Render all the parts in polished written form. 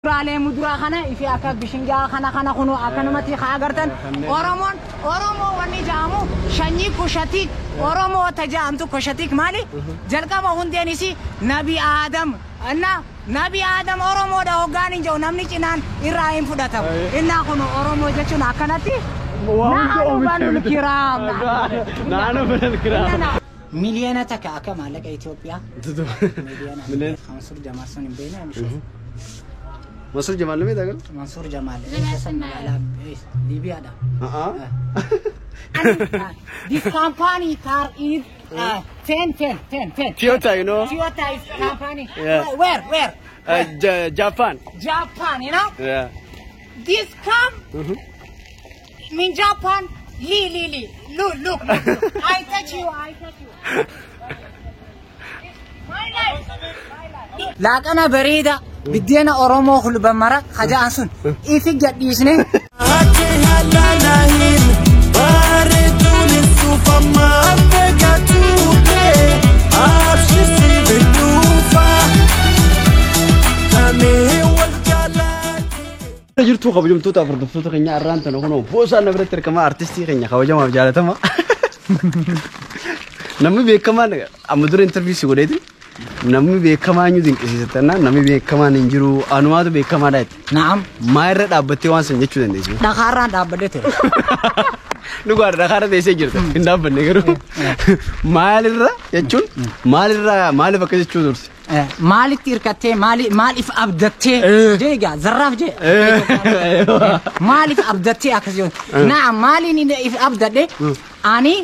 Kuduraalee muduraa kana ifi akka bishingaa kana kana kunu akkanumatti haa agartan. Oromoon Oromoo wanni jedhamu shanyii Kushatik Oromoo ta jedhamtu. Kushatik maali? Jalqaba hundeen isii Nabi Aadam. Inna Nabi Aadam Oromoodha hoggaan hin jedhu, namni cinaan irraa hin fudhatamu. Innaa kun Oromoo jechuun akkanatti. Naanu banul kiraam. Naannoo banal kiraam. 1 million akka maallaqa Itoophiyaa. Miliyoona. Mansuur Jamaal sun hin beekne. Mansuur Jamaal nama beektaa? Mansuur Jamaal eessa san magaalaa Liibiyaadha. This company car is 10 10 10 10. Toyota, you know. Toyota is company. Yeah. Where? Japan. Japan, you know? Yeah. This come in Japan. Li, li, li. Look, look, look, look. I touch you, I touch you. My life. My life. Laaqana bareeda biddeena Oromoo hulban mara haja'an sun ifi gadhiisne. Ati halalahin bareeduun suufamaa fagaatuute abshirsi biduufa kamee wal jaalaati. Jirtuu kabajamtoota hordoftoota keenya, arraan tana kunoo boosaan na biratti argama, artistii keenya kabajamaaf jaalatama. Namni beekamaan amma dura interview si godheeti, namni beekamaan ñu dinqisiisattannaan, namni beekamaan hin jiru, anumaatu beekamaadha jetti. Naam. Maa irra dhaabbattee waan san jechuu dandeessu? Dhakaarraan dhaabbadhee ture. Dhugaadha, dhakaarra teessee jirta. Hin dhaabbanne garuu. Maalirra jechuun maalirra, maaliif akka jechuu turte? Maalitti hirkattee, maaliif abdattee jee egaa zarraaf jee maaliif abdattee akkas jedhu. Naam, maaliin if abdadhe? Ani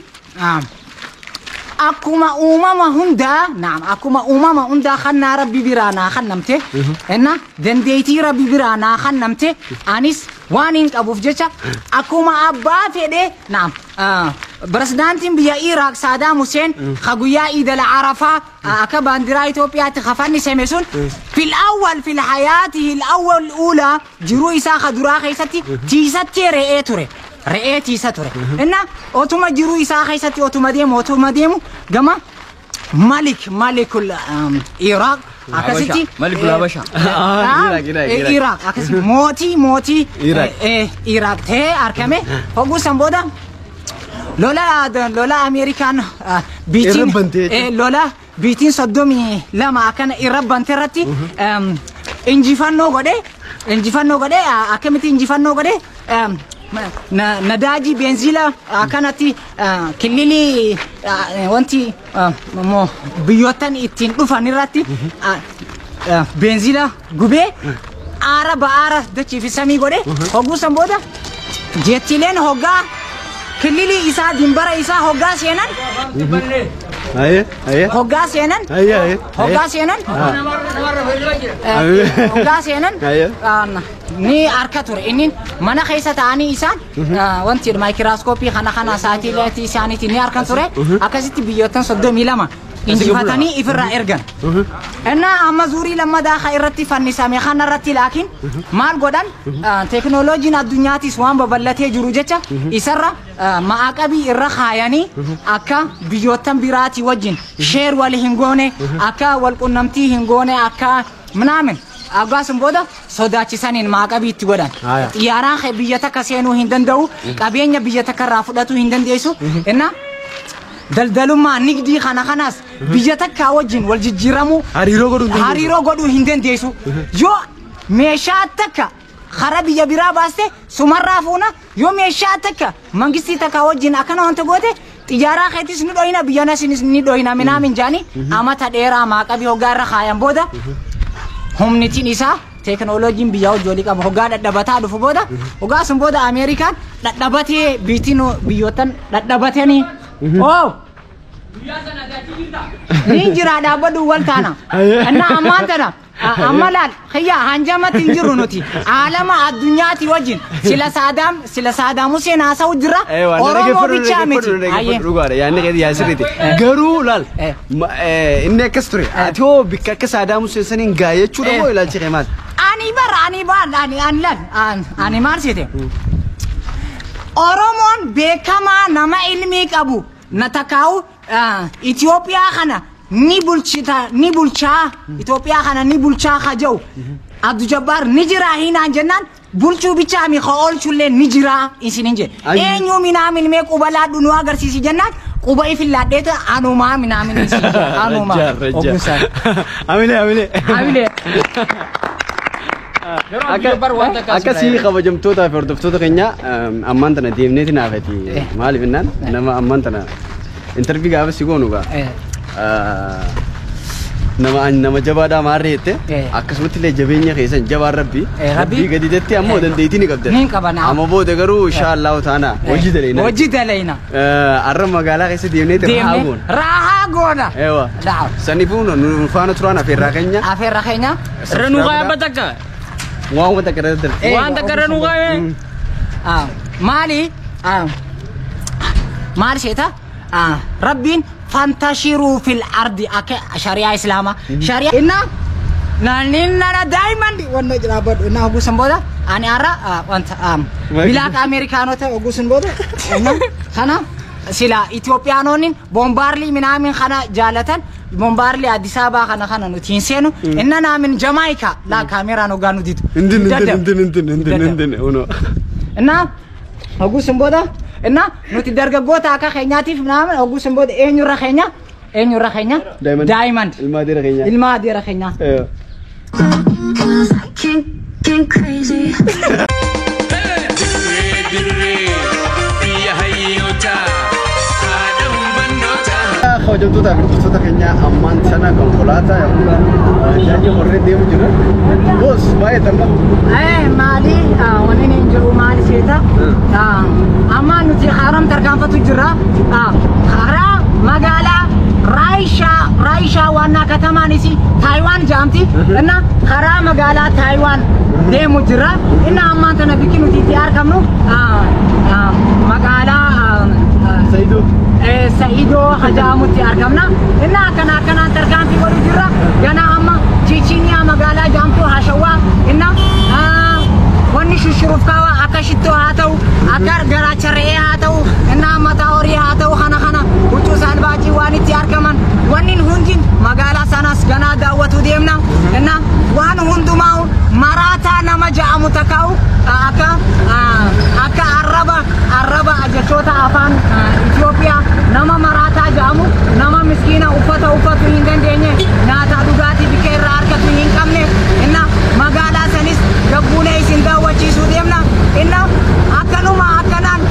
akkuma uumama hundaa, naam, akkuma uumama hundaa kannaa Rabbi biraa naa kannamte, enna dandeettii Rabbi biraa naa kannamte, anis waan hin qabuuf jecha akkuma abbaa fedhe. Naam, pirezidaantiin biyya Iraaq Saadaam Huseen ka guyyaa Iidal Arafaa akka baandiraa Itoophiyaatti kafannisame sun في الأول في حياته الأول الأولى jiruu isaa ka duraa keessatti tiisattee re'ee ture. Re'ee tiisa ture. Inna otuma jiruu isaa keessatti otuma deemu gama malik malikul Iraaq akkasitti. Malikul Habashaa. Iraaq, Iraaq, Iraaq. Iraaq akkasi mootii Iraaq. Iraaq ta'ee argame. Hogguu san booda lola Ameerikaan biitiin Irra bantee jechuudha. Lola biitiin 32 akkana irra bante irratti injifannoo godhe. Akkamitti injifannoo godhe? Nadaajii beenziila akkanatti killilii wanti biyyoottan ittiin dhufan irratti beenziila gubee aara ba'aara dachii fi samii godhe. Hogguu san booda jettiileen hoggaa killilii isaa dimbara isaa hoggaa seenan Aye, aye. hoggaa seenan Aye, aye. hoggaa seenan hoggaa seenan Aye. Ni harka ture. Inni mana keessa ta'anii isaan wanti maayikiraaskooppii kana kana saatiileetii isaaniitiin ni harkan ture. Akkasitti biyyoottan 32 injifatanii ifirraa ergan. Innaa amma zuurii lammadaa ka irratti fannisame kana irratti laakiin maal godhan? Teekinooloojiin addunyaatis waan babal'atee jiru jecha isarra ma'aqabii irra kaayanii akka biyyoottan biraatii wajjin share wal hin goone, akka wal qunnamtii hin goone, akka minaamin Abbaa booda sodaachisaniin maaqabii itti godhan. Haya. Xiyyaaraan biyya takka seenuu hin danda'u, qabeenya biyya takka irraa fudhatuu hin dandeessu. Inna daldalummaa nigdii kana kanaas biyya takkaa wajjin wal jijjiiramuu Hariiroo godhuu hin dandeessu. Hariiroo godhuu hin dandeessu. Yoo meeshaa takka karaa biyya biraa baaste sumarraa fuuna, yoo meeshaa takka mangistii takka wajjin akkana wanta goote xiyyaaraa keetis ni dhoyina, biyya nas ni dhoyina minaamin jaanii amata dheeraa maaqabii hoggaa irra kaayan booda humnitiin isaa teekinooloojiin biyyaa hojii qaba hoggaa dhadhabataa dhufu booda, hoggaa sun booda Ameerikaan dhadhabatee biitiin biyyoottan dhadhabatanii oo ni jira dhaabbadhu wal taana. Inna ammaan tana amma laal xiyya hanjamatti hin jirru, nuti aalama addunyaati wajjin sila Saadaam Huseen haasa'u jira. Oromoo bichaa miti. Ayyee. Dhugaadha, yaadni keetii yaa sirriiti. Garuu laal, inni akkas ture. Ati hoo bikka akka Saadaam Huseen saniin gaa jechuudha moo ilaalchi kee maal? Ani bar ani bar ani ani laal ani maal seete? Oromoon beekamaa nama ilmii qabu na takkaa'u Itoophiyaa kana ni bulchita, ni bulchaa, Itoophiyaa kana ni bulchaa ka jedhu. Abdu Jabbaar ni jira hinaan jennaan bulchuu bichaa mi ka oolchullee ni jira isinin jedhe. Eenyu minaamin mee quba laadhu nu agarsiisi jennaan quba ifin laadheetu anumaa minaamin isin jedhe anumaa. Rajja. Amilee amilee. Amilee. Akkasii kabajamtootaa fi hordoftoota keenya ammaan tana deemneeti naafati. Maaliif jennaan nama ammaan tana interview gaafa si goonu gaa. Nama jabaadhaa maarree jette akkasumatti illee jabeenya keessan jabaan rabbi rabbii gadi jettee ammoo dandeettii ni qabda. Ni qaba naam. Amma booda garuu inshaallahu taana hojii daleena. Hojii daleena. Arra magaalaa keessa deemneeti raahaa goona. Raahaa goona. Ewa. Naam. Saniifuu nu faana turaan afeerraa keenya. Afeerra keenya. Irra nu kaaya bakka. Waan wanta kana darbe. Waan takka irra nu kaaya. Maali? Maal seeta? Rabbiin fantashiru fil ardi akka shari'aa islaamaa. Shari'aa inna naannin nana diamond wanna jira badhu inna oguusan booda ani har'a wanta bilaaka Ameerikaanota oguusan booda inna kana sila Itoophiyaanonni bombaarlii minaamin kana jaalatan bombaarlii Addis Ababaa kana kana nuti hin seenu inna naamin Jamaayikaa laa kaameraan ogaa nu didu. Intin intin intin intin intin intin uno. Inna oguusan booda inna nuti dargaggoota akka keenyaatiif naamin oguusan booda eenyurra keenya eenyurra keenya diamond Ilma adeera keenya. Ilma adeera keenya. Cause I can't get crazy. Dirree dirree biyya hayyootaa haadha hubannootaa. Kabajamtoota fi hordoftoota keenya ammaan sana konkolaataa yookaan bajaajii horree deemu jira. Boos baay'ee tamma. Maali wanni hin jiru maali seeta amma nuti haram tarkaanfatu jira karaa magaalaa Raayishaa Raayishaa ዋና ከተማን isi Taayiwaan jedhamti እና karaa magaalaa Taayiwaan deemu jira inna ammaan tana bikki nuti itti argamnu magaalaa Saidoo. Sa'idoo hajaamutti argamna. Inna akkana akkanaan tarkaanfii godhu jirra. Gana amma Chichiniyaa magaalaa jaamtuu Hashawaa inna wanni shushurufkaawaa akka shittoo haa ta'u akka garaacha re'ee haa ta'u inna mataa horii haa ta'u kana kana huccuu saalbaachii waan itti argaman wanni hundi magaalaa sanas ganaa daawwatu deemna. Inna waan hundumaa maraataa nama ja'amu takkaa'u akka akka arraba arraba jechoota afaan Itoophiyaa nama maraataa jedhamu nama miskiina uffata uffatu hin dandeenye nyaata dhugaatii bikka irraa argatu hin qabne inna magaalaa sanis gabbuunee isin daawwachiisuu deemna inna akkanuma akkanaan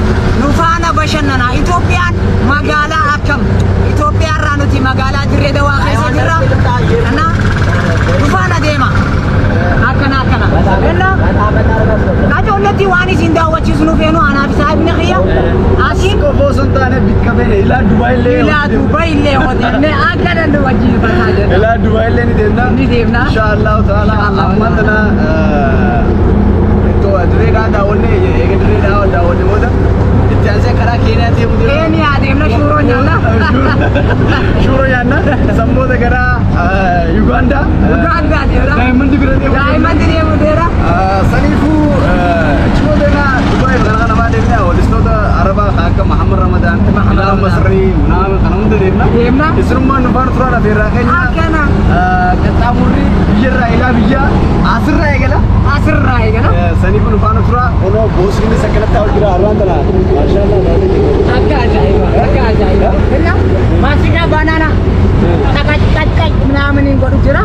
nu faana bashannana. Itoophiyaan magaalaa akkam Itoophiyaarraa nuti magaalaa Dirree Dawaa keessa jirra inna nu faana deema akkana akkana inna qacoolletti waan isin daawwachiisu nu feenu anaaf saahibni kiyya asiin Qofa osoo hin taane bikka feene ilaa Dubaay illee. Ilaa Dubaay illee hoteellee akkana nu wajjiifataa jedha. Ilaa Dubaay illee ni deemna. Ni deemna. Inshaallahu taala ammaan tana ittoo dirree dhaa daawwannee eega dirree dhaa daawwanne booda itti aansee karaa Keeniyaa deemu jira. Keeniyaa deemna shuuroo nyaanna. Shuuroo nyaanna. Sammoota gara Yugaandaa. Ugaandaa deemna. Daa'imman bira deemu. Daa'imman deemu deera. Saniifuu achi booda Dubaay kana kana fa'aa deemnee weellistoota Arabaa kan akka Muhammad Ramadaan, Ilaa Masrii, Munaama kana hunda deemna. Deemna. Isinummaan nu faana turaan afeerraa keenya. Akkana. Qaxxaamurri biyyarraa ilaa biyyaa asirraa eegala. Asirraa eegala. Saniifuu nu faana tura. Onoo boosni akkanatti haa jira arraan tana. Maashaallah. Akka ajaa'iba. Akka ajaa'iba. Inna maasikaa banana. Taqaqqaqqaq ምናምን godhu jira.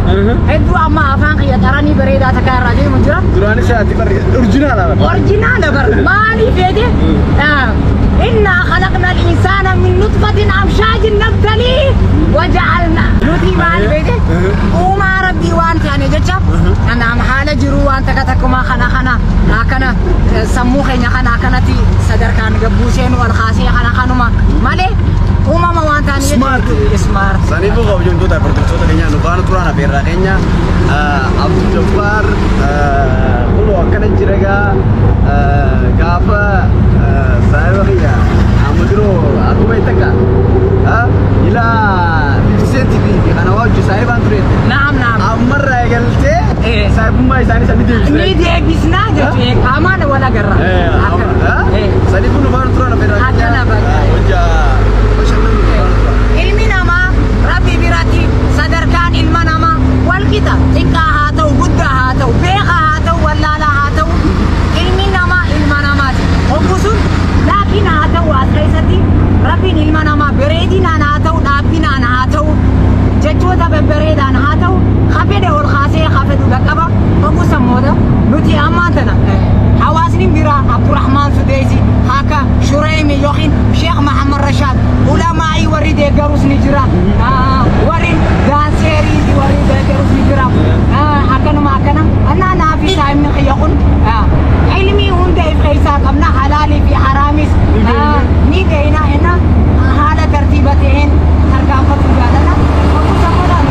Hedduu amma afaan kiyya xaranii bareedaa takka irraa deemu jira. Duraanis ati barri original bara. Original bar maaliif feete إنا خلقنا الإنسان من نطفة أمشاج نبتليه وجعلنا nuti maal feete uumaa rabbii waan taane jecha kanaaf haala jiruu waan takka takkuma kana kana akkana sammuu keenya kana akkanatti sadarkaan gabbuusee nu ol kaasee kana kanuma malee uumama waan taane Smart. Smart. Saniifuu kabajamtoota hordoftoota keenya nu faana turaan afeerraa keenya Abdul Jabbaar kunoo akkana jira gaa gaafa saayiba kiyya amma duroo akkuma itti ilaa 50 cent fi kana waa hojii saayibaan ture. Naam naam. Ammarraa eegaltee saayibummaa isaanii sanii deebisne. Ni deebisnaa jechuudha qaamaan wal agarra. Saniifuu nu faana turaan afeerraa keenya Akkana bakka. hojjaa bashannanuu nu faana turaan. Ilmi namaa rabbi biratti sadarkaan ilma namaa wal qixa xiqqaa haa ta'u guddaa haa ta'u beekaa yookiin Sheekh Mahamad Rashaad ulamaa'ii warri deeggarus ni jira. Warri daanseerii warri deeggarus ni jira. Akkanuma akkana annaa naafi saayimni kiyya kun ilmii hunda if keessaa qabna halaalii fi haraamis ni beeyna enna haala tartiiba ta'een tarkaanfachuu jaalala. Kuusa godhan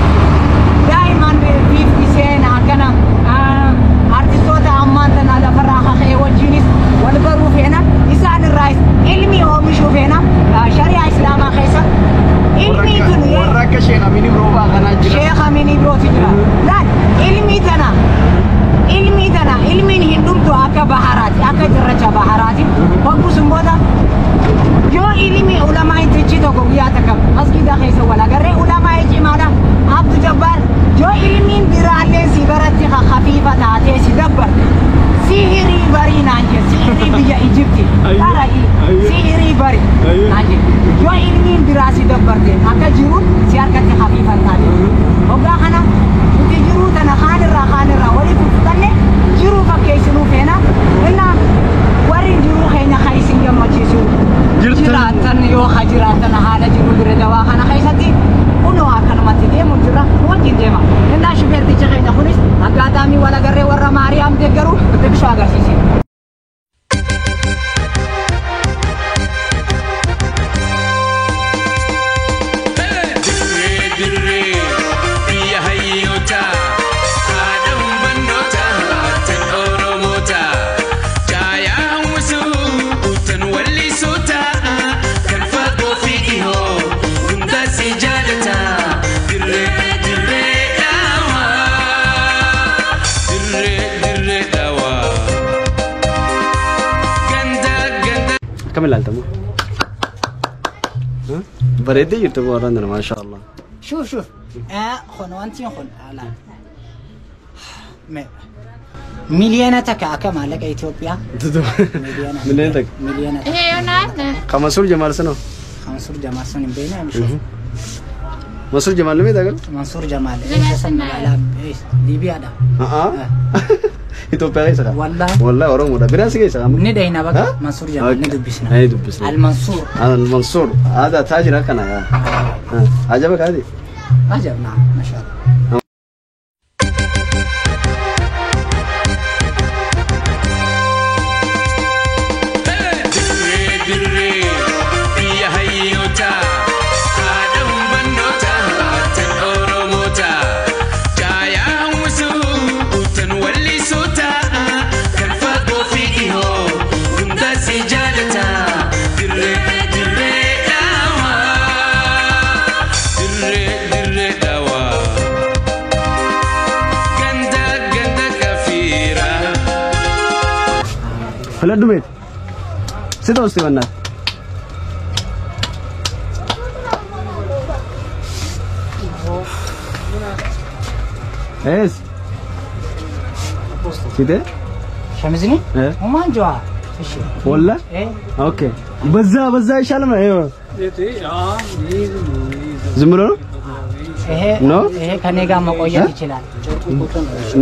daa'iman biifti seenaa akkana artistoota ammaan tana lafarraa kaka'e wajjinis wal baruu feena isaan irraas ilmi oomishuu feena shari'aa islaamaa keessa ilmii tun Warra akka Sheekh Amin Ibroo fa'aa kanaa jira. Sheekh Amin Ibrooti jira. Laal ilmii tana ilmii tana ilmiin hin dhumtu akka baharaati akka cirracha baharaati hoggusun booda yoo ilmi ulamaa intichi tokko guyyaa takka masgida keessa wal agarree ulamaa cimaadha Abdu Jabbaar yoo ilmiin biraallee si baratti khafiifa taatee si dabbarte sihirii barii naan jee sihirii biyya Ijipti qara'i sihirii bari naan jee yoo ilmiin biraa si dabbarte akka jiruun si harkatti khafiifa taate hoggaa kana nuti jiruu tana kaanirraa kaanirraa walitti fudhanne jiruu fakkeessinuu feena inna warri jiruu keenya kan isin gammachiisu jiraatan yoo ha jiraatan haala jiru bira dawaa kana keessatti kunoo akkanumatti deemu jira wajjin deema innaa shufeerticha keenya kunis aggaataamii wal agarree warra maariyaam deeggaru xiqsoo agarsiise. Dirree dirree biyya hayyootaa haadha humbannootaa tan Oromootaa caayaa hawwisuu tan wallisootaa kan fagoo fi dhihoo hundaa si jaalataa dirree dirree dhaawaa dirree dirree dhaawaa ganda ganda. Akkam ilaaltamu? Bareeddee jirtu warraan tana maashaa Allah. شوف شوف خن وانتين خن لا ሚሊየነ ተካ akka maallaqa Itoophiyaa Miliyoona takka. ሚሊየነ Kan Mansuur Jamaal sanoo? Mansuur Jamaal sun hin beekne amshuf Mansuur Jamaal ni beektaa garuu? Mansuur Jamaal eessa san magaalaa Liibiyaadha. Itoophiyaa keessa qaba. Wallahi. Wallahi Oromoodha. Biraan si keessa qaba. Ni dhayna bakka Mansuur Jamaal ni dubbisna. Ni dubbisna. Al Mansuur. Al Mansuur. Aadaa taajira kana yaa. Ajaba kaati. Ajab naam mashallah. Dirree dirree biyya hayyootaa haadha humbannootaa tan Oromootaa caayaa hawwisuu tan wallisootaa kan fagoo fi dhihoo hundaa si jaalataa dirree dirree dhaawaa dirree dirree dhaawaa ganda ganda kafiiraa. Filadhu meeti. Si toosti bannaati. Ees. Sitee? Shamizni? Humaan jawaa. Walla? Okay. በዛ በዛ አይሻልም? ዝም ብሎ ነው ይሄ ነው? ይሄ ከኔ ጋር መቆየት ይችላል።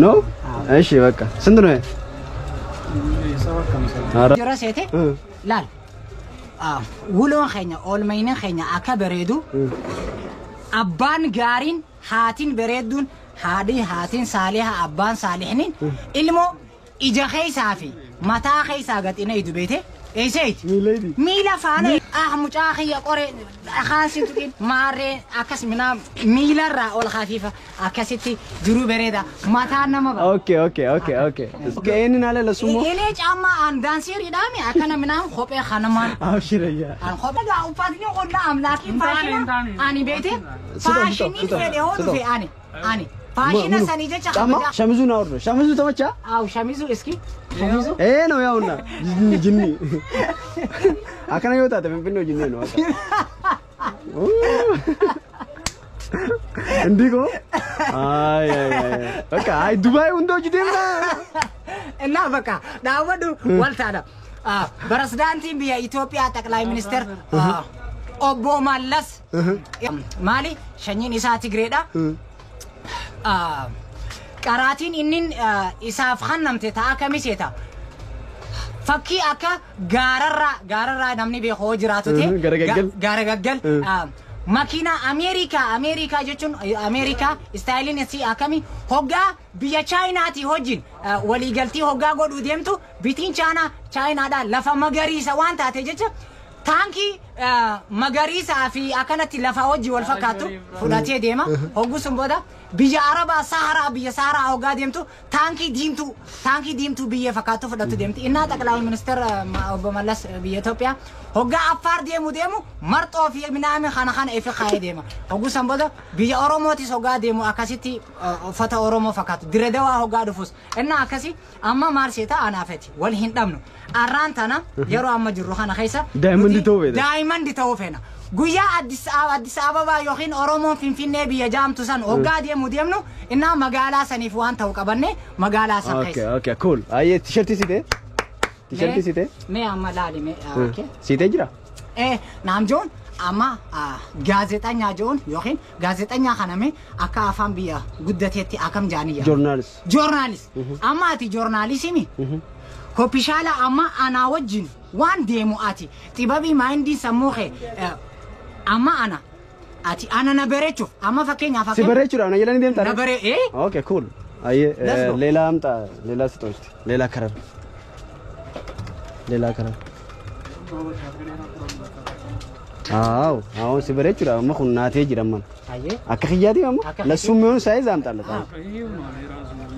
ነው? እሺ በቃ ስንት ነው? ኧረ Jira seete laal wuloon keenya oolmayni keenya akka bareedu abbaan gaariin haatiin bareedduun haadhi haatiin saaliha abbaan saalihniin ilmoo ija keessaa fi mataa keessaa gaxina idu beete eeseeti miila faana ah mucaa kiyya qoree dhakaan sin tuqin maarree akkas minaa miilarraa ol hafiifa akkasitti jiruu bareeda mataa nama ba. ኦኬ ኦኬ ኦኬ ኦኬ ኦኬ ይሄንን አለ ለሱሞ እኔ ጫማ አንዳንሴሪዳሚ akkana minaan kophee kanamaan አብሽረያ An kophee gaa uffatni qonna amlaakiin faashina ani beete faashinii fedhe hoo dhufe ani ani faashina sanii jecha ጫማ ሸሚዙን አውርዶ ሸሚዙ ተመቻ አው ሸሚዙ እስኪ ሸሚዙ ይሄ ነው ያውና ጅኒ akkana yoo taate finfinnee hojii ነው በቃ እንዲህ እኮ አይ አይ አይ በቃ አይ ዱባይ ሁንዶ hojii deemna እና በቃ daawwadhu waltaadha Pirezidaantiin biyya Itoophiyaa ጠቅላይ ሚኒስትር obbo Mallas maali shanyiin isaa Tigreedha. Qaraatiin inni isaaf kennamte ta'a kamiseeta. Fakkii akka gaararraa namni beeku hoo jiraatu ta'e Garagaggal. Garagaggal. Makiina Ameerikaa jechuun Ameerikaa istaayiliin isii akkamii hoggaa biyya Chaayinaatii wajjin waliigaltii hoggaa godhuu deemtu bitiin Chaayinaadhaa lafa magariisa waan taate jecha taankii magariisaa fi akkanatti lafa wajjin wal fakkaattu fudhatee deema. Hogguu sun booda biyya Arabaa Saharaa biyya Saharaa hoggaa deemtu taankii diimtuu biyya fakkaattu fudhattu deemti. Innaa xaqilaawi ministeera obbo Mallas biyya Itoophiyaa hoggaa Affaar deemu marxoo fi minaami kana ifi kaayee deema. Hogguu san booda biyya Oromootis hoggaa deemu akkasitti uffata Oromoo fakkaatu. Diredawaa hoggaa dhufus. Innaa akkasi amma maal seeta anaafeti wal hin dhabnu. Arraan tana yeroo amma jirru kana keessa Daayimandii ta'uu feeta. Daayimandii ta'uu feena. Guyyaa Addis Ababaa yookiin Oromoon Finfinnee biyya jaamtu san hoggaa deemnu innaa magaalaa saniif waan ta'u qabanne magaalaa san keessa. Okay, cool. Ayyee tishertii siitee? Tishertii siitee? Mee amma laali mee okay. Siitee jira? Naam joon amma gaazexanyaa joon yookiin gaazexanyaa kana mee akka afaan biyya guddateetti akkam jaaniyya? Joornaalist. Joornaalist. Amma ati joornaalisimi? Kopishaala amma anaa wajjin waan deemu ati xibabii maayindii sammuu kee amma ana ati ana na bareechuuf amma fakkeenyaaf Si bareechuudhaaf na jedhanii deemtaa? Na baree Okay, cool. Ayyee Let's go. ሌላ አምጣ፣ ሌላ ስጠው እስቲ፣ ሌላ ከረር፣ ሌላ ከረር። አዎ አሁን si bareechuudhaaf amma kun naatee jira amma. Ayyee Akka kiyyaati amma Akka ለሱ የሚሆን ሳይዝ አምጣለት።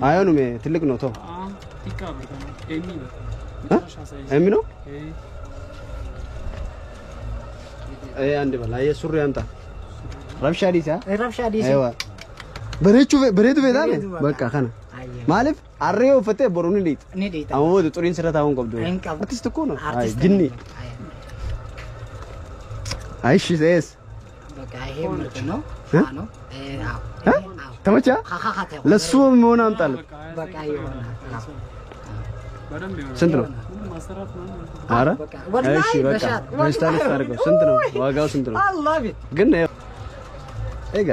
አይሆንም፣ ትልቅ ነው ተው። ኤም ነው አንድ በል። አየህ ሱሪ አምጣ። ረብሻ ዲሳ Rabshaa dhiisii. አይዋ bareechuu bareedu feetaame Bareedu bakka. bakka kana Ayyee. maaliif harree uffattee boru ni dhiita. Ni dhiita. Amma booda xuriin sirra taa'uu hin qabdu. Hin qabu. Artist እኮ ነው። አይ Artist ጅኒ ነው። አይሽ ሴስ በቃ ይሄ ምርጥ ነው። እ? አዎ ነው። አዎ። ይሄ አዎ። ተመቸ? ሀሀ ለሱ የሚሆን አምጣለት። በቃ ይሆናል። አዎ። ስንት ነው? አረ በቃ ወላሂ እሺ በቃ በሻት በስታሊስት አድርገው። ስንት ነው ዋጋው? ስንት ነው? I love it. ግን ኤጋ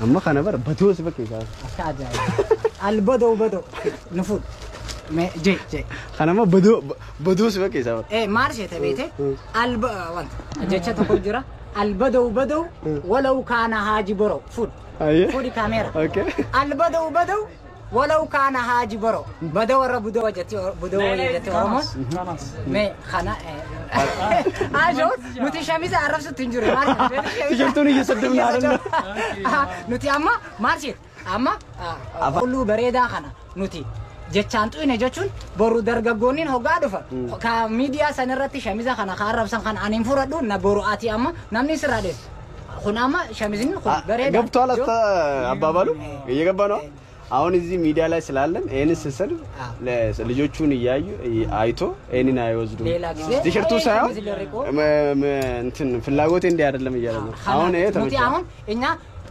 amma kana bara batuu si bakka isaa Akka ajaa'iba. Albadoo badoo. Nufuud. Mee jee jee. kanama baduu baduu si bakka isaa bara. Maal seete beete? Alba wanta jecha tokko jira. Albadoo badoo walau kaana haaji boroo. Fuud. Ayyee. Fuudhi kaameera. Okay. Albadoo badoo walau kaana haaji boroo. Badoo warra budoo jetti budoo jetti Oromoon. Mee kana Ajoon nuti shamiza arrabsutti hin jiru. Maal seete? Tishertuun እየሰደብን አይደለም። Nuti amma maal seete? Amma hulluu bareedaa kana nuti jechaan xuyne jechuun boru dargaggoonni hoggaa dhufa ka miidiyaa san irratti shamiza kana ka arrabsan kana ani hin fudhadhu na boru ati amma namni sirraa dheessu. Kun amma shamizni kun bareedaa. ገብቷል አባባሉ እየገባ ነው። አሁን እዚህ ሚዲያ ላይ ስላለን ይሄንን ስንሰድብ ልጆቹን እያዩ አይቶ ይሄንን አይወስዱም። ሌላ ጊዜ ቲሸርቱ ሳይሆን ሸሚዝ ልርቆ እንትን ፍላጎቴ እንዲህ አይደለም እያለ ነው። አሁን ይሄ nuti ተመቸ። አሁን እኛ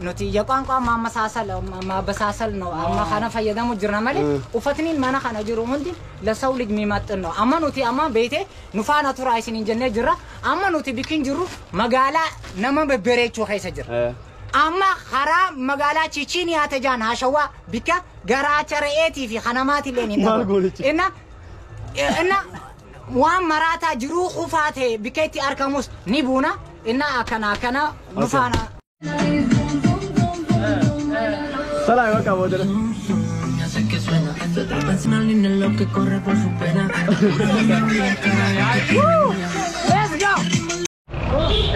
nuti የቋንቋ ማመሳሰል ማበሳሰል ነው amma kana fayyadamu jirra malee uffatni mana kana jiru hundi ለሰው ልጅ የሚመጥን ነው። amma nuti amma beete nu faana tura isiniin jennee jirra. Amma nuti bikkin jirru magaalaa nama bebbereechuu keessa jira. Amma karaa magaalaa Chichiiniyaa tajaan hashawaa bikka garaacha re'eetii fi kanamaatillee hin Maal goonichi? Inna inna waan maraataa jiruu qufaa ta'e bikka itti argamus ni buuna. Inna akkana akkana nu faana. ሰላም በቃ ወደ Sé que suena, adrenalina lo que corre por su pena. Let's go!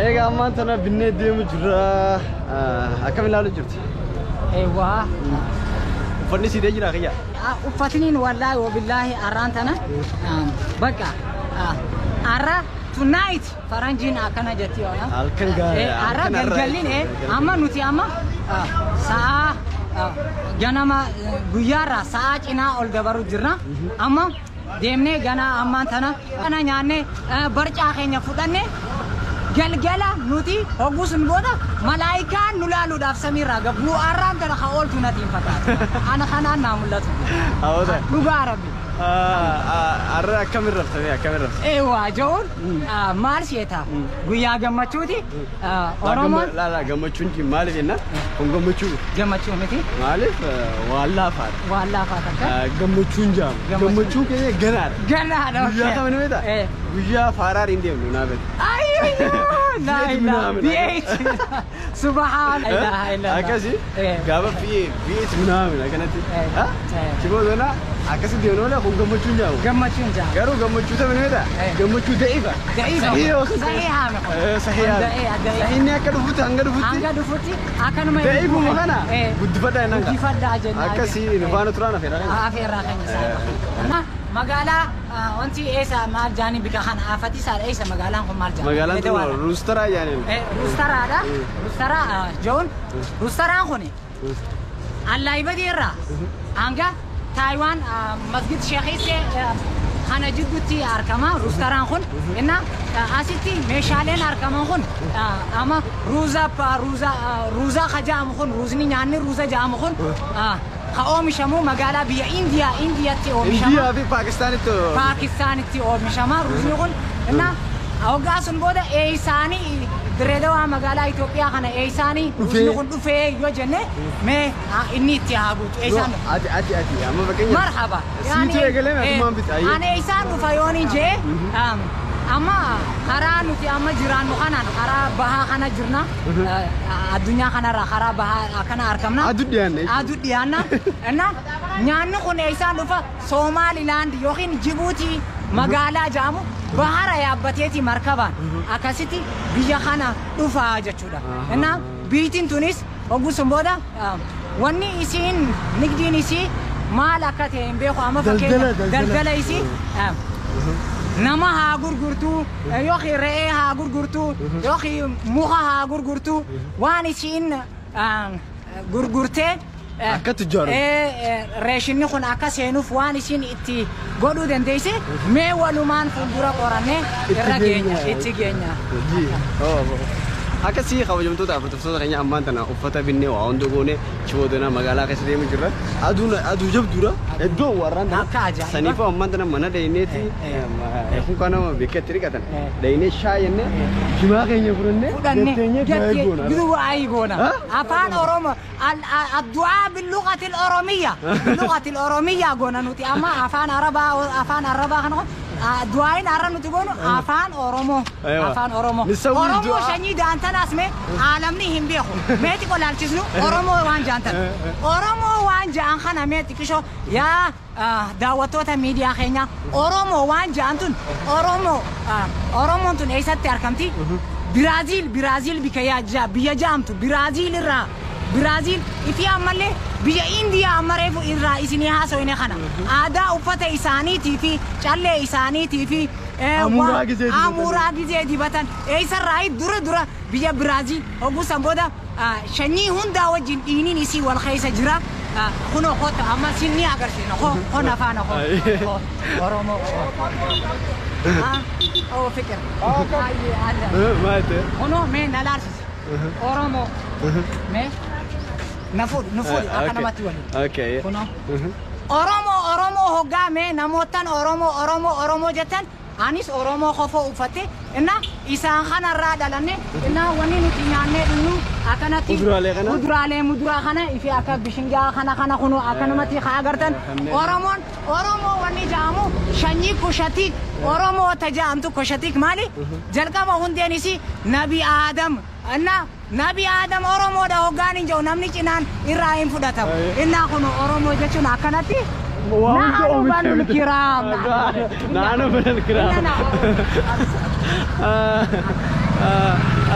Egaa ammaan tana binnee deemu jirra. Akkam ilaalu jirti? Eewwaa. Uffanni siitee jira kiyya. Uffatniin wallaahi wabillaahi arraan tana bakka arra tonight faranjiin akkana jetti yoo Halkan gaarii, arra halkan arra galgallin jechuudha. Amma nuti amma sa'a ganama guyyaarraa sa'a cinaa ol dabaru jirra amma deemnee gana ammaan tana kana nyaannee barcaa keenya fudhanne galgala nuti hogguu sun booda malaayikaan nu laaluudhaaf samiirraa gabbu arraan tana ka ooltu natti hin fakkaatu ana kanaan naa mul'atu Hawwata. dhugaa rabbi. Arra akkamin rabsame akkamin rabsame. Eewwa joon maal seeta guyyaa gammachuuti Oromoon. Laala gammachuun maaliif jenna kun gammachuu. Gammachuu miti. Maaliif waan laafaadha. Waan laafaa takka. Gammachuun jaamu. Gammachuu keenya ganaadha. Ganaadha. Guyyaa kam ni beektaa? Guyyaa Faaraar hin deemnu naa beekta. Ayyoo laa ilaaha V8 subhaan ilaaha illallah. Akkasi gaafa V8 minaamin akkanatti. Chiboodona akkasi deemnu malee kun gammachuun jaamu. Gammachuun jaamu. Garuu gammachuu tam ni beektaa? Gammachuu da'iifa. Da'iifa. Sahihaa. Sahihaa. Sahiinni akka dhufutti hanga dhufutti. Hanga dhufutti akkanuma. Da'iifuma kana guddifadhaa jennaan. Guddifadhaa jennaan. Akkasii nu faana turaan afeerraa keenya. Afeerraa keenya. Magaalaa wanti eessa maal jaanii bika kana afati isaa eessa magaalaan kun maal jaanii? Magaalaan kun Ruustaraa jaaniin. Ruustaraadha. Ruustaraa joon ruustaraan kun Allaahibadii irraa hanga Taayiwaan masgid Sheekhiisee kana jidduutti argama ruustaraan kun. Inna asitti meeshaaleen argaman kun amma ruuza ruuza ruuza ka jedhamu kun ruuzni nyaanni ruuza jedhamu kun ka oomishamu magaalaa biyya Indiyaa Indiyaatti oomishama. Indiyaa fi Paakistaanitti. Paakistaanitti oomishama ruuzni kun. Inna hoggaa sun booda eeysaanii Direedawaa magaalaa Itoophiyaa kana eeysaanii ruuzni kun dhufee yoo jenne mee inni itti haa guutu eeysaan. Ati ati ati amma fakkeenya. Marhaba. Siitu eegalee atumaan bita. Ani eeysaan dhufa yoon jee amma karaa nuti amma jiraannu kanaan karaa bahaa kana jirna addunyaa kanarraa karaa bahaa kana argamna. Aduu dhiyaanna. Aduu dhiyaanna. Inna nyaanni kun eeysaan dhufa Somaalilaand yookiin Jibuutii magaalaa jedhamu bahara yaabbateeti markabaan akkasitti biyya kana dhufaa jechuudha. Inna biitiin tunis hogguu sun booda wanni isiin nigdiin isii maal akka ta'e hin beeku amma fakkeenya daldala isii nama haa gurgurtuu yookiin re'ee haa gurgurtuu yookiin muka haa gurgurtuu waan isiin gurgurtee Akka tujjaaru. Reeshinni kun akka seenuuf waan isiin itti godhuu dandeesse mee walumaan fuuldura qorannee irra geenya itti geenya. Akkasii kabajamtoota hordoftoota keenya ammaan tana uffata binnee waa hunda goone chiboodona magaalaa keessa deemu jirra. Aduun aduu jabduudha. Iddoo warraan tana. Akka ajaa'iba. Saniifuu ammaan tana mana dhayineeti kun kan nama beekatti dhiqatan. Dhayinee shaayennee jimaa keenya fudhannee fudhannee gatteenyee du'aa goona. du'aa goona. Afaan Oromoo addu'aa billuqatil Oromiyya billuqatil Oromiyya goona nuti amma afaan Arabaa afaan Arabaa kana du'aayin har'a nuti goonu afaan Oromoo afaan Oromoo Oromoo sanyii daantanaas mee aalamni hin beeku mee xiqqoo laalchisnu Oromoo waan jaantan Oromoo waan ja'an kana mee xiqqishoo yaa daawwattoota miidiyaa keenyaa Oromoo waan ja'an tun Oromoo Oromoon tun eessatti argamti? Biraaziil Biraaziil biyya biyya ja'amtu Biraaziil irraa Biraaziil ifi ammallee biyya Indiyaa amma reefu irraa isinii haasofne kana aadaa uffata isaaniitii fi callee isaaniitii fi amuuraa gizee dibatan eessarraa dura dura biyya Biraaziil hogguu san booda sanyii hundaa wajjin dhiiniin isii wal keessa jira. Kunoo kota amma sinni agarsiisna kon afaan koo Oromoo. Oh fikir. Maal Kunoo mee na laalchisi. Oromoo. Mee na fuudhi nu fuudhi akka namatti waliin. Okay. Kunoo. Oromoo Oromoo hoggaa mee namootaan Oromoo Oromoo Oromoo jettan anis Oromoo kofoo uffatte inna isaan kanarraa dhalanne inna wanni nuti nyaannee dhugnu akkanatti Kuduraalee kana? kuduraalee muduraa kana ifi akka bishingaa kana kana kunu akkanumatti haa agartan Oromoon Oromoo wanni jedhamu sanyii kushatik Oromoo ta jedhamtu kushatik maali jalqaba hundeen isii Nabi Aadam inna Nabi Aadam Oromoodha hoggaan hin jiru namni cinaan irraa hin fudhatamu inna kun Oromoo jechuun akkanatti نحن بنو الكرام نحن بنو الكرام.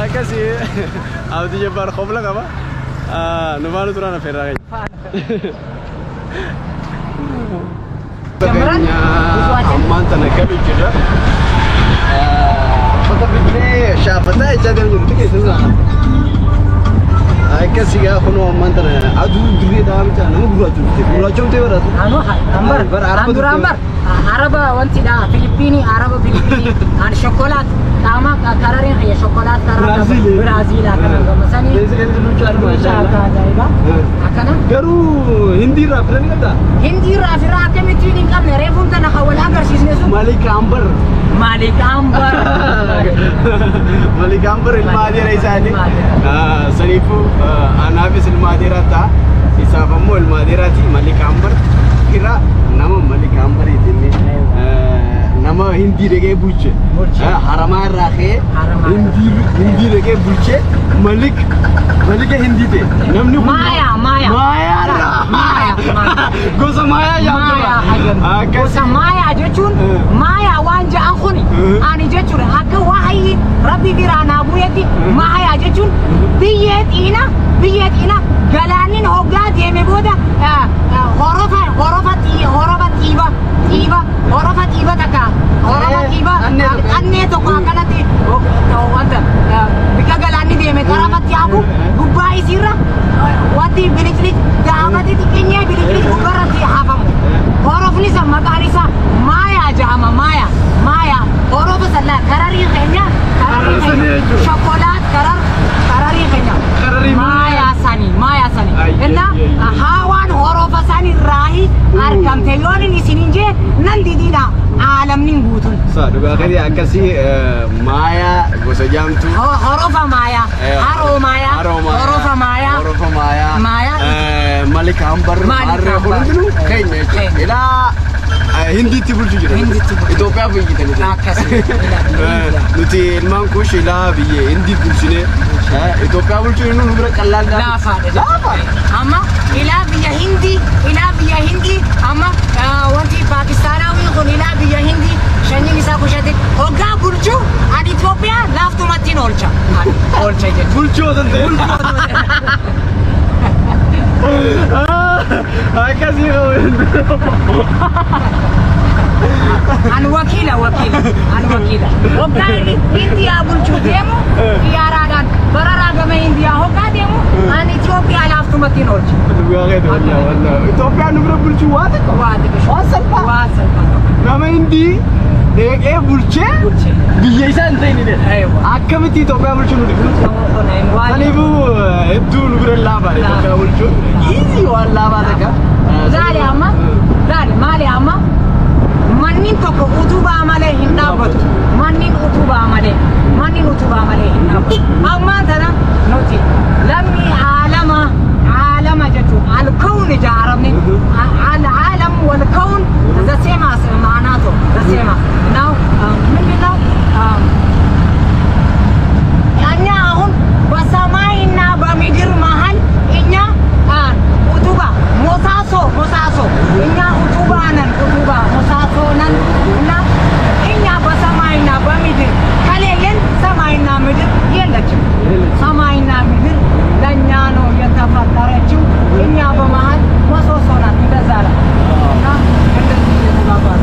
Akkasii Abdii Jabbaar qobla qaba. Nu faana turaan affeerraa keenya. Ammaan tana galu jirra. Uffata binnee shaafataa jechaa deemu jirtu keessa. Akkasii gaa kunoo ammaan tana aduu dirree dhaabichaa nama gurraacha dhufte. Gurraacha dhufte baratu. Ambar ambar araba wanti dha Filipiini araba Filipiini an shokolaat qaama karareen xiyya shokolaat karaa Biraaziil akkana gamasanii. Ajaa'iba akkana. Garuu hindii irraa filanii qabdaa? Hindii irraa firaa akkamittiin hin qabne reefuun tana kan wal agarsiisne sun. Ambar. Malik Ambar. Malik Ambar ilma adeera isaati. Saniifuu anaafis ilma adeeraa ta'a. Isaaf ammoo ilma adeeraati. Malik Ambar fira nama Malik Ambariiti inni. Nama Hindii dhaqee bulche. Haramaa irraa ka'ee Hindii dhaqee bulche Malik Malika Hindii ta'e. Namni kun Maayaa Maayaa. Maayaa irraa. Maayaa. Gosa Maayaa Maayaa. Gosa Maayaa jechuun Maayaa waan ja'an kuni ani jechuudha akka waa'ee Rabbi biraa naa bu'eetti Maayaa jechuun biyyee xiina galaannin hoggaa deeme booda horofa horofa horofa xiiba xiiba horofa xiiba takka horofa xiiba qannee tokko akkanatti wanta bika galaanni deeme xarafatti hafu gubbaa isiirra wanti bilicilic daabati xixiqqeenyee bilicilic gubbarratti hafamu. Horofni san maqaan isaa Maayaa jedhama Maayaa Maayaa horofa sallaa kararii keenya kararii keenya shokolaat kararii keenya Maayaa sanii Maayaa sanii inna haawaan horofa sanii raahi argamte yoon inni isiniin jee nan didiidha aalamni guutuun. Dhugaa keetii akkasii Maayaa gosa jaamtu. Horofa Maayaa haroo Maayaa horofa Maayaa horofa Maayaa Maayaa Malik Ambar Malik Ambar hundinuu keenya jechuudha. Ilaa Hindiitti bulchu jira. Itoophiyaa biyyitanii jira. Akkasii. Nuti ilmaan kuush ilaa biyya Hindii bulchinee Itoophiyaa bulchuun nu bira qallaan laafaadha. Laafaadha. Amma ilaa biyya Hindii ilaa biyya Hindii amma wanti Paakistaanaawwi kun ilaa biyya Hindii shanyiin isaa kushate hoggaa bulchuu ani Itoophiyaa laaftumatti oolcha. Oolcha jechuudha. Bulchuu osoo hin ta'in. Akkasii qabu. An wakiila an wakiila. Hoggaa inni Hindiyaa bulchuu deemu xiyyaaraadhaan bararaa gama Hindiyaa hoggaa deemu an Itoophiyaa laaftumatti oolcha. Dhugaa keeti wallaahi wallaahi. Itoophiyaan nu bira bulchuu waa xiqqoo. Waa xiqqoo. Waan salphaa. Waa salphaa. Nama Hindii deeqee bulchee biyya isaa hin ta'in akkamitti Itoophiyaa bulchuu nu dhibu? Saniifuu hedduu nu bira laafaadha Itoophiyaa bulchuun. Easy waan laafaa takka. Laali amma laali maali amma manni tokko utubaa malee hin dhaabbatu. Manni utubaa malee manni utubaa malee hin dhaabbatu. Ammaan tana nuti lammii aalama aalama jechuun alkawni jaaramni alaalam walkawn the same as maanaato the same as now ምንድን ነው እኛ አሁን በሰማይና በምድር መሀል እኛ ኡቱባ ሞሳሶ ሞሳሶ እኛ ኡቱባ ነን ኡቱባ ሞሳሶ ነን እና እኛ በሰማይና በምድር ከሌለን ሰማይና ምድር የለችም። ሰማይና ምድር ለእኛ ነው የተፈጠረችው። እኛ በመሀል ምሰሶ ናት። እንደዛ ነው እና እንደዚህ እየተባባለ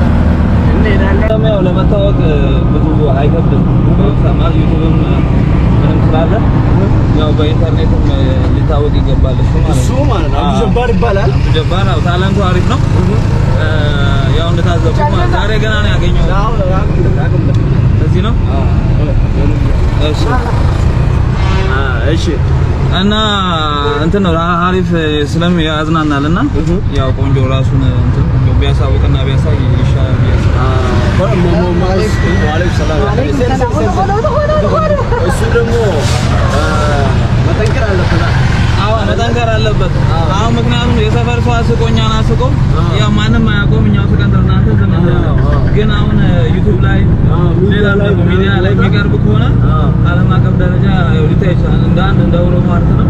ያው ለመታወቅ ብዙ አይከብድም። ዩቲዩብም ምንም ስላለ ያው በኢንተርኔትም ሊታወቅ ይገባል። እሱ ማለት እሱ ማለት ነው። አብዱ ጀባር ይባላል። አብዱ ጀባር አዎ፣ talent ኡ አሪፍ ነው። ያው እንደታዘብኩት ማለት ዛሬ ገና ነው ያገኘሁት። እዚህ ነው። እሺ እሺ። እና እንትን ነው አሪፍ ስለም ያዝናናልና ያው ቆንጆ ራሱን እንትን ቢያሳውቅና ቢያሳይ ይሻላል እሱ ደግሞ መጠንከር አለበት። አዎ መጠንከር አለበት። አሁን ምክንያቱም የሰፈር ሰው አስቆ እኛን አስቆ ያው ማንም አያውቀውም። እኛው ስቀን እናንተ ዝም ግን አሁን ዩቲዩብ ላይ ሌላ ደግሞ ሚዲያ ላይ የሚቀርብ ከሆነ ዓለም አቀፍ ደረጃ ያው ሊታይ ይችላል። እንደ አንድ እንደ ኦሮሞ art ነው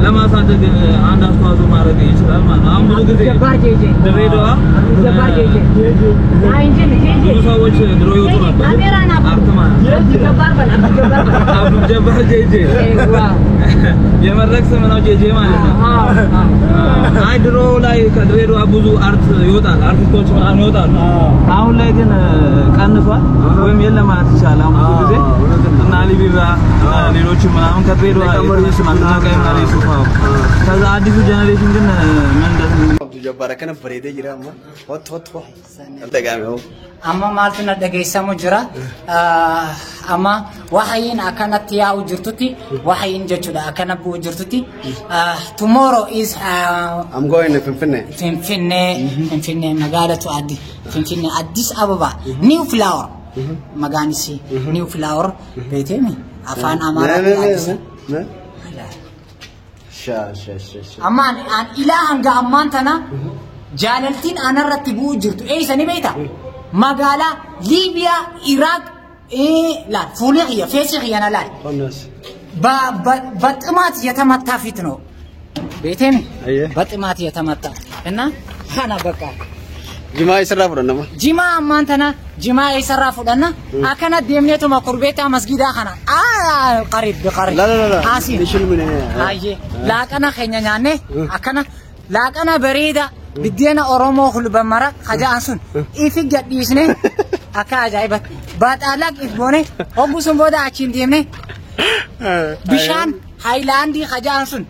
ለማሳደግ አንድ አስተዋጽኦ ማድረግ ይችላል ማለት ነው። አሁን ብዙ ጊዜ ድሬዳዋ ብዙ ሰዎች ድሮ ይወጡ ነበር art ማለት አብዱ ጀባር ጄጄ የመድረክ ስም ነው ጄጄ ማለት ነው። አይ ድሮ ላይ ከድሬዳዋ ብዙ art ይወጣል፣ አርቲስቶች ምናምን ይወጣሉ። አሁን ላይ ግን ቀንሷል ወይም የለም ማለት ይቻላል። አሁን ብዙ ጊዜ እና አሊ ቢራ ሌሎችም ምናምን ከድሬዳዋ የተነሱ ናቸው። እና ቀይ ዩሱፍ ከዛ አዲሱ generation ግን ምን እንደዚህ አብዱ ጀባር akkana bareedee jira amma hot hot hot dhagaame hoo Amma maaltu na dhageessamu jira. Amma wahayiin akkanatti yaa'u jirtutti, wahayiin jechuudha akkana bu'u jirtutti. Tomorrow is I'm going to Finfinnee. Finfinnee, Finfinnee magaalatu addi Finfinnee, Addis Ababa, New Flower. Maqaan isii New Flower beeteemi afaan Amaaraatti Addis. Sha sha sha sha. Ammaan an ilaa hanga ammaan tana jaalaltiin anarratti bu'u jirtu eessa ni beekta? Magaalaa Liibiyaa, Iraaq, laal fuulli kiyya feesi kiyya na laal. Qonnas. በጥማት የተመታ ፊት ነው ቤቴም አየህ። በጥማት የተመታ እና kana በቃ Jimaa isarraa fudhannama. Jimaa ammaan tana jimaa eessarraa fudhanna? Akkana deemneetuma kurbeetaa masgidaa kana qarib qarib La la la la. Asiin. Ishil mine. Ayyee, laaqana keenya nyaanne akkana laaqana bareeda biddeena Oromoo hulban mara kaja'an sun ifi gadhiisne akka ajaa'ibatti baaxaalaq if goone hoggu sun booda achiin deemne bishaan haayilaandii kaja'an sun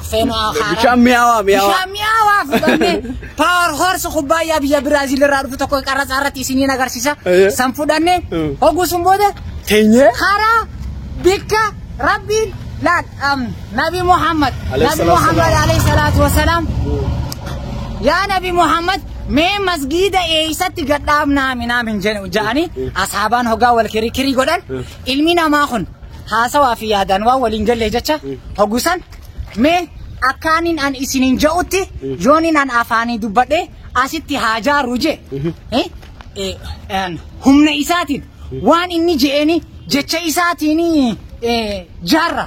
Bishaan mi'aawaa mi'aawaa. Bishaan mi'aawaa fudhannee Power Horse kubbaayyaa biyya Biraaziil irraa dhufu tokko qarratsa irratti isiniin agarsiisa. San fudhannee hoggu sun booda Teenyee. Karaa bikka Rabbiin laal Nabi Muhammad Alayhi Nabi salaatu Muhammad wassalaam. Alayhi salaatu wassalaam, yaa Nabi Muhammad, mee masgiida eeysatti gadhaabnaa minaamin jedhanii ashaabaan hoggaa wal kirikiri godhan, ilmi namaa kun haasawaa fi yaadaan waan waliin galle jecha hoggusan mee akkaaniin an isiniin je'utti yooniin an afaanii dubbadhe asitti haa jaaru je. Humna isaatiin waan inni je'eni jecha isaatiin jaarra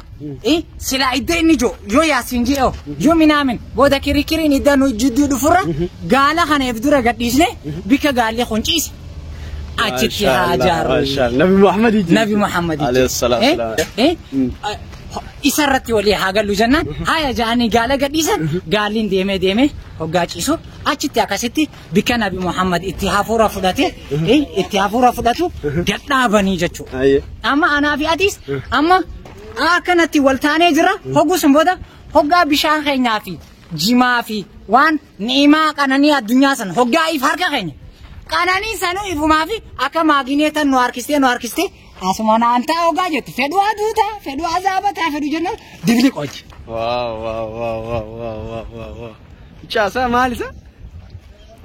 silaa idda inni jiru yoo yaasiin je'o yoo minaamin booda kirikiriin idda nu jidduu dhufurra gaala kana if dura gadhiisne bika gaalli kun ciise achitti haa jaaru. Nabi Muhammad. Nabi Muhammad Alayhi salaatu wassalaam. Isarratti walii haa gallu jennaan haya ja'anii gaala gadhiisan, gaalliin deemee deemee hoggaa ciisu achitti akkasitti bikka Nabi Muhammad itti hafuura fudhate itti hafuura fudhatu gadhaabanii jechuudha. Ayyee. Amma anaa fi atis amma akkanatti wal taanee jira. Hogguu sun booda hoggaa bishaan keenyaa fi jimaa fi waan ni'imaa qananii addunyaa san hoggaa if harka keenya qananii sanuu ifumaa fi akka maagineetan nu harkistee nu harkistee asuma naan ta'a hoggaa jettu fedhu aduu ta'a, fedhu azaaba ta'a, fedhu jennaan dibli qoji. Waaw waaw waaw waaw waaw waaw waaw waaw. Caasaa maal isa?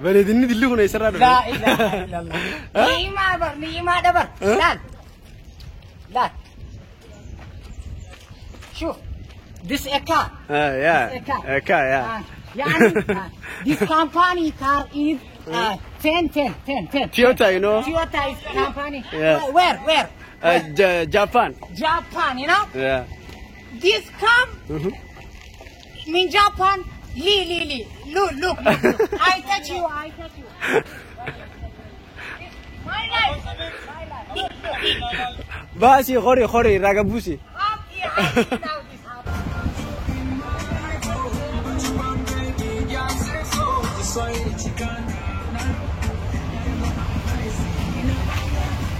Bareedinni dilli kun eessarraa dhufe? Laa ilaaha illallah. Ni'imaa bar, ni'imaa dabar. Laal. Laal. شوف this a car. Yeah. This a car. A car, yeah. يعني this company car is 10 10 10 10. Toyota, you know. Toyota is company. Yeah. Where? Japan. Japan, you know. Yeah. This come in Japan. Li li li. Look, look, look, look. I touch you, I touch you. My life. My life. Look, look. Baasi hori hori irraa gabbuusi. Up here, I now this happen.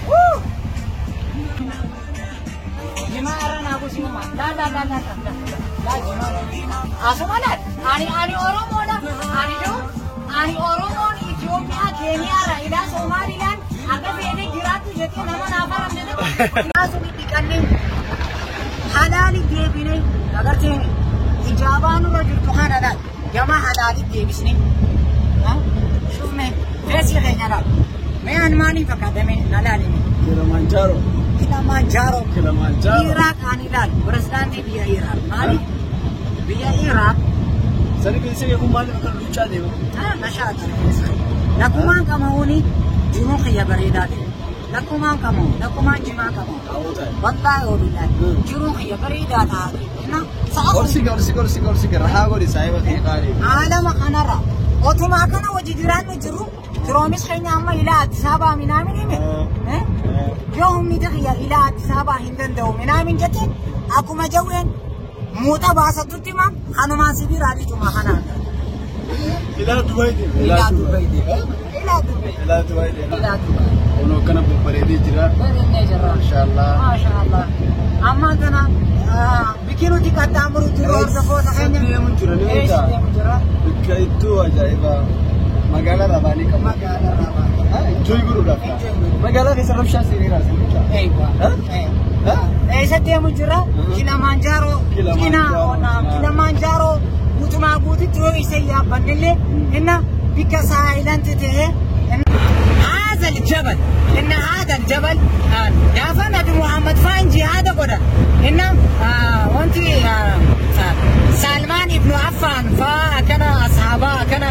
Woo! Jimaa naa busuma. La la la la la. La jimaa. Asuma laal. Ani Oromoodha. Ani jiru. Ani Oromoon Itoophiyaa, Keeniyaarra ilaa Somaalilaan akka fedhe jiraattu jettee nama naaf haramne tokko. Asuma dhiqannee halaali deebine agartee ijaabaa nurra jirtu kana laal. Gama halaali deebisne. Shufne feesii keenya laal. Mee ani maaliin fakkaatame na laalime? Kilimanjaro. Kilimanjaro. Kilimanjaro. Iraq ani ilaal. Pirezidaantii biyya Iraq. Maali? Biyya Iraq. Sani beeksisa kun maaliif akka luuccaa deema? Nashaata. Lakkumaan qama'uuni jiruun kiyya bareedaa ta'e. Lakkumaan qama'u, lakkumaan jimaa qama'u. Wallaahi oolullaan jiruun kiyya bareedaa ta'a. Sa'a Gorsi gorsi gorsi gorsi rahaa godhi saayiba kee qaalii. Aalama kanarra otuma akkana wajji jiraannu jiru firoomis keenya amma ilaa Addis Ababaa minaamin hime. Yoo humni kiyya ilaa Addis Ababaa hin danda'u minaamin jette akkuma jawween muuxa baasattutti himaa kanumaan sibiiraa dhiituma kanaan. Ilaa Dubaay deema. Ilaa Dubaay deema. Ilaa Dubaay. Ilaa Dubaay deema. Ilaa Dubaay. Kun akkana babbareedee jira. Bareedee jira. Maashaallah. Maashaallah. Amma kana bikki nuti qaxxaamuru jiru hordofoota keenya. Deemu jira ni Eessa beektaa? deemu jira? Bakka iddoo ajaa'ibaa magaalaa Rabaanii qaba. Magaalaa Rabaanii. Enjoy godhuudhaaf. Magaalaa keessa rabshaa seeneera. Eeyywa. Eessatti deemu jira? Kilimanjaaroo. Kilimanjaaroo guutumaa guututti yoo isa yaabbannillee inna bikka silent ta'ee هذا الجبل إن هذا الجبل gaafa Nabi Muhammad faan jihaada godhan inna wanti Salmaan ibnu Affaan faa akkana ashaabaa akkana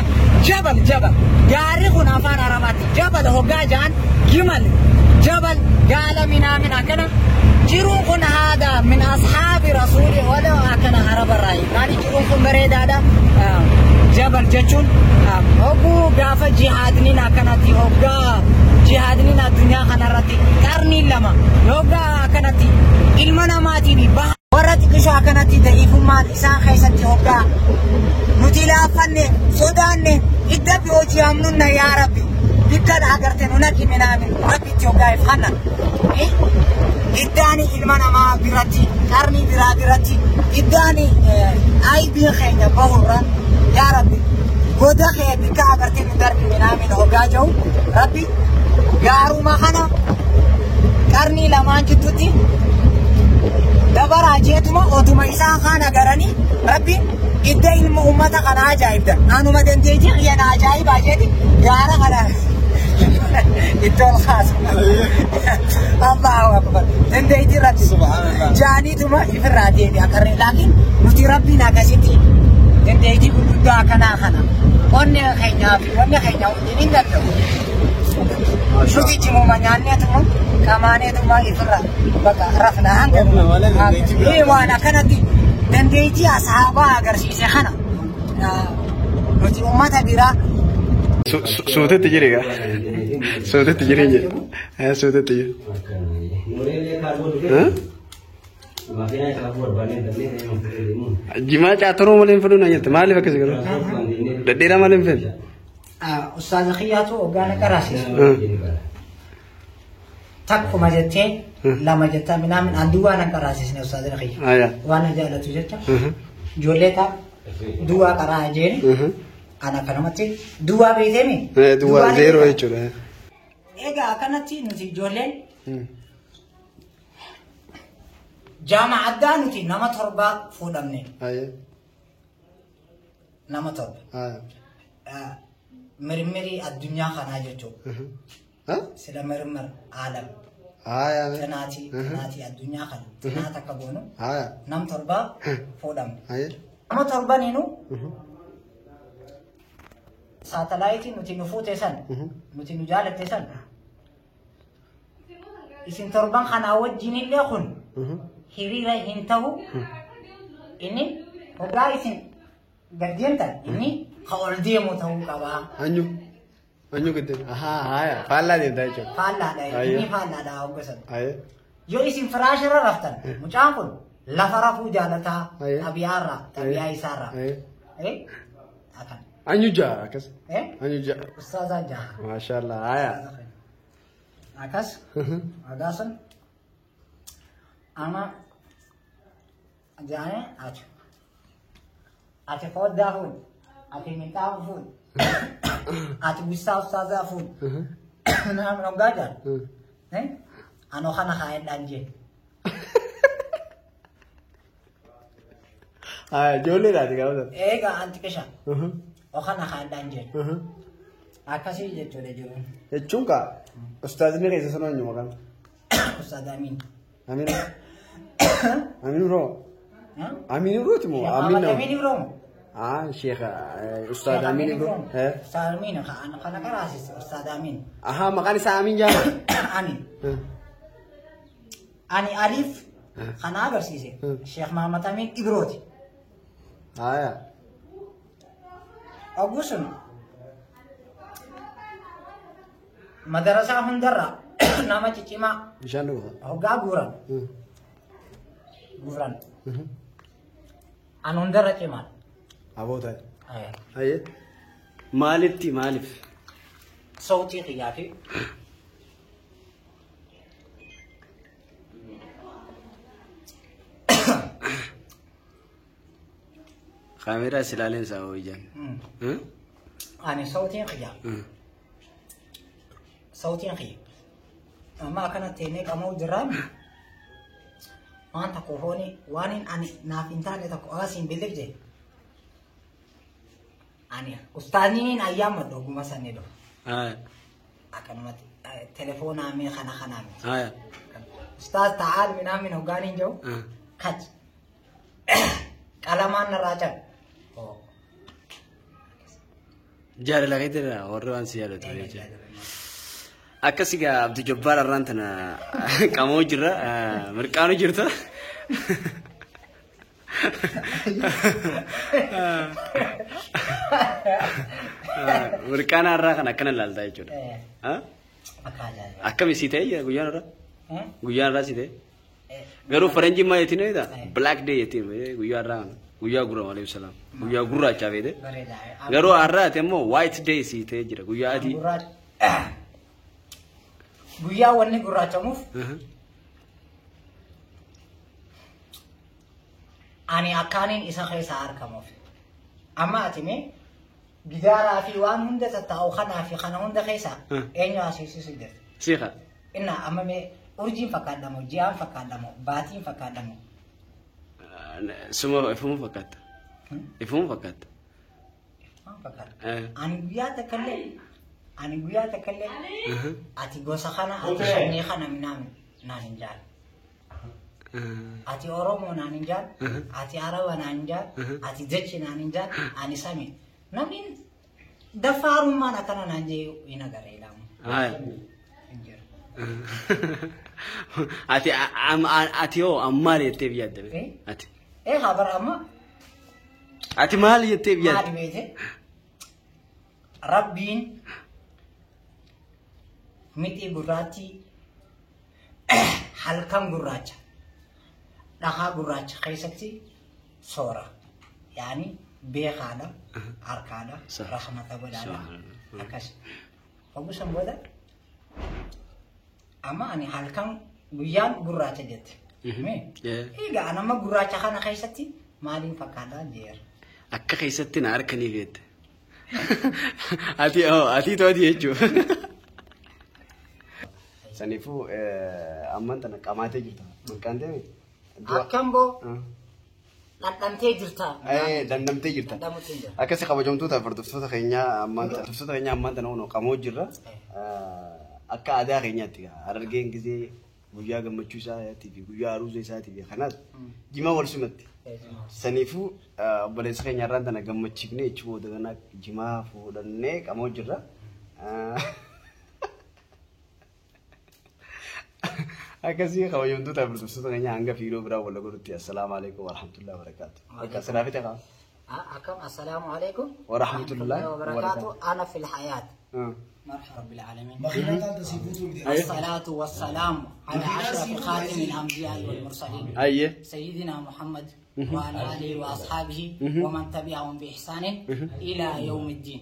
jabal jabal gaarri kun afaan Arabaatti jabal hoggaa ja'an gimal jabal gaala minaamin akkana jiruun kun haada min ashaabi rasuuli wala akkana Arabarraa maali jiruun kun bareedaadha. Jabal jechuun hogguu gaafa jihaadniin akkanatti hoggaa jihaadniin addunyaa kanarratti qarnii lama hoggaa akkanatti ilma namaatiin baha warra xiqqishoo akkanatti da'iifummaan isaan keessatti hoggaa nuti laaffanne sodaanne idda biyooji'amnunna yaa Rabbi bikka agarte nu naqi minaamin Rabbitti hoggaa ifhanna iddaani ilma namaa biratti qarnii biraa biratti iddaani aybii keenya bahurra yaa Rabbi goda kee bikka agartee nu darbi minaamin hoggaa jiru Rabbi gaaruma kana qarnii lamaan jidduutti dabaraa jeetuma otuma isaan kaan agaranii Rabbi idda ilma uummata kana ajaa'ibda anuma dandeettii kiyyana ajaa'ibaa jeeti gaara kana itti ol kaasa. Allahu akbar dandeettii Rabbi jaaniituma ifirraa deebi'a karree laakiin nuti Rabbiin akkasitti dandeettii gurguddaa akkanaa kana onnee keenyaa fi wanni keenya wajjin hin danda'u. Nuti cimuma nyaanneetuma qamaaneetuma ifirra bakka rafna hanga waan akkanatti dandeettii ashaabaa agarsiise kana nuti uummata biraa. Suutetti jire gaa. Suutetti jire jedhe. Suutetti jire. Jimaa caatoroo malee hin fedhu na jette maaliif akkas garuu? Dhedheeraa malee hin fedhu? Ustaaza kiyyaatu hoggaana qaraasisu. Takkuma jettee lama jettee minaamin an duwwaa nan qaraasisne ustaaza kiyya. Waan na jaallatu jecha ijoollee ta'a duwwaa qaraa jeeni ana kanumatti duwwaa beektemi? Duwwaa zeeroo jechuudha. Egaa akkanatti nuti ijoolleen jaama addaa nuti nama torba fuudhamne. Nama torba. Mirmirii addunyaa kanaa jechuudha. Sila mirmir aalam. Xinaatii xinaatii addunyaa kana xinaata akka goonu nam torba fuudhamne. Nama torbaniinu saatalaayitii nuti nu fuute san nuti nu jaalatte san isin torban kanaa wajjin illee kun hiriira hin ta'u inni hoggaa isin gad deemtan inni ka ol deemu ta'uu qaba. Anyu anyu gad deemu. Ahaa haaya faallaa deemtaa jechuudha. Faallaadha inni faallaadha hogga sana. Yoo isin firaasharra raftan mucaan kun lafa rafuu jaalataa xabiyaarraa xabiyaa isaarraa. Akkan. Anyu jaa akkas. Anyu jaa. Ustaazaa jaa. Maashaallah haaya. Akkas. Hoggaa sun ama jaane ati. Ati foddaa fuudhi. Ati minxaafa fuudhi. Ati wissaa ustaazaa fuudhi. Namni hoggaa jaalu. Anoo kana kaayedhaan jee. Ijoolleedhaati gaafa sana. Egaa anti qisha. Okana kaayedhaan jee. Akkasii jechuudha jiruun. Jechuun kaa ustaazni keessa sun eenyu maqaan? Ustaaz Amiin. Amiin. Amiin Ibroo. Amiin Ibrooti moo? Amiin Amiin Ibroo. Sheekh Ustaaz Amiin Ibroo. Ustaaz Amiin kana qaraasise Ustaaz Amiin. Ahaa maqaan isaa Amiin jaama. Ani. Ani Alif kana agarsiise Sheekh Mahamad Amiin Ibrooti. Haaya. Oguu sun madarasaa hundarraa nama ciccimaa Bishaan dhugaa. hoggaa guuran. Guuran. An hundarra cimaadha. Aboo ta'e. Hayyee. Maalitti maaliif? Sautii qiyyaa fi Kaameeraa si ilaaleen isaa hojjan. Ani sautiin qiyyaa. Sautiin kiyya. Amma akkana teenyee qamoo jirraan waan tokko fooni waan hin ani naaf hin taane tokko akkasiin bilif jee. Ani ustaazniin ayyaammadhu oguma sanni dhufu. Akkanumatti telefoonaa mee kana kanaa miti. Ustaaz ta'aal minaa min hoggaan hin jiru. Kaj. Qalamaan narraa cabe. Jaalala keetirra warri waan si jaalatu jechuudha. Akkas egaa Abdii Jabbaar har'aan tana qamoo jirra mirqaanuu jirta. Mirqaana har'aa kana akkana ilaaltaa jechuudha. Akka ajaa'iba. Akkami sii ta'e guyyaan har'aa? Guyyaan har'aa sii ta'e? Garuu faranjiin maal jettiin beektaa? Black day jettiin guyyaa har'aa kana. Guyyaa gurra malee salaam. Guyyaa gurraachaa beekte. Bareedaa. Garuu har'aa ati immoo white day sii ta'ee jira guyyaa adii. Guyyaa wanni gurraachamuuf ani akkaaniin isa keessa argamuuf. Amma ati mee gidaaraa fi waan hunda tattaa'u kanaa fi kana hunda keessa eenyu haasofsiisu jirti. Siiqa. Inna amma mee urjiin fakkaadhamu, ji'aan fakkaadhamu, baatiin fakkaadhamu. Suma ifuma fakkaata. Ifuma fakkaata. Maal fakkaata? Ani guyyaa takkallee ani guyyaa takkallee ati gosa kana ati sanyii kana naan hin jaalu. Ati Oromoo naan hin jaalu, ati Araba naan hin jaalu, ati Jechi naan hin jaalu, ani Sami. Namni daffaarummaan akkana naan jee hin agarre ilaamu. Hin jiru. Ati ati hoo maal jettee biyya adda Ati. Ee habar amma. Ati maal jettee biyya Maal beete? Rabbiin mixii gurraattii halkan gurraacha dhagaa gurraacha keessatti soora. Yaani beekaadha, harkaadha, rahmata godhaadha. Akkas. Ogusan booda amma ani halkan guyyaan gurraacha jette. Egaa ani amma gurraacha kana keessatti maaliin fakkaadhaa jeera. Akka keessatti na harkaniif jette. Ati hoo ati tooti jechuudha. Saniifuu ammaan tana qamaatee jirta. Maqaan ta'e. Akkam boo dhandhamtee jirta. Dandamtee jirta. Akkasii kabajamtoota hordoftoota keenyaa ammaan hordoftoota keenyaa ammaan tana hunoo qamoo jirra. Akka aadaa keenyaatti harargeen gisee guyyaa gammachuu isaatii fi guyyaa aruuza isaatii fi kanaas jimaa wal sumatti. Saniifuu obboleessa keenya irraan tana gammachiifnee jechuu booda kana jimaa fuudhannee qamoo jirra. Akkasii kabajamtoota hordoftoota keenyaa hanga fiiroo biraa wal godhutti assalaamu alaikum warahmatullahi wabarakaatu. Akka asirraa fite qaba. Akkam assalaamu alaikum warahmatullahi wabarakaatu. Ana fil hayaat. مرحبا رب العالمين. الصلاة والسلام على أشرف خاتم الأنبياء والمرسلين سيدنا محمد وعلى آله وأصحابه ومن تبعهم بإحسان إلى يوم الدين.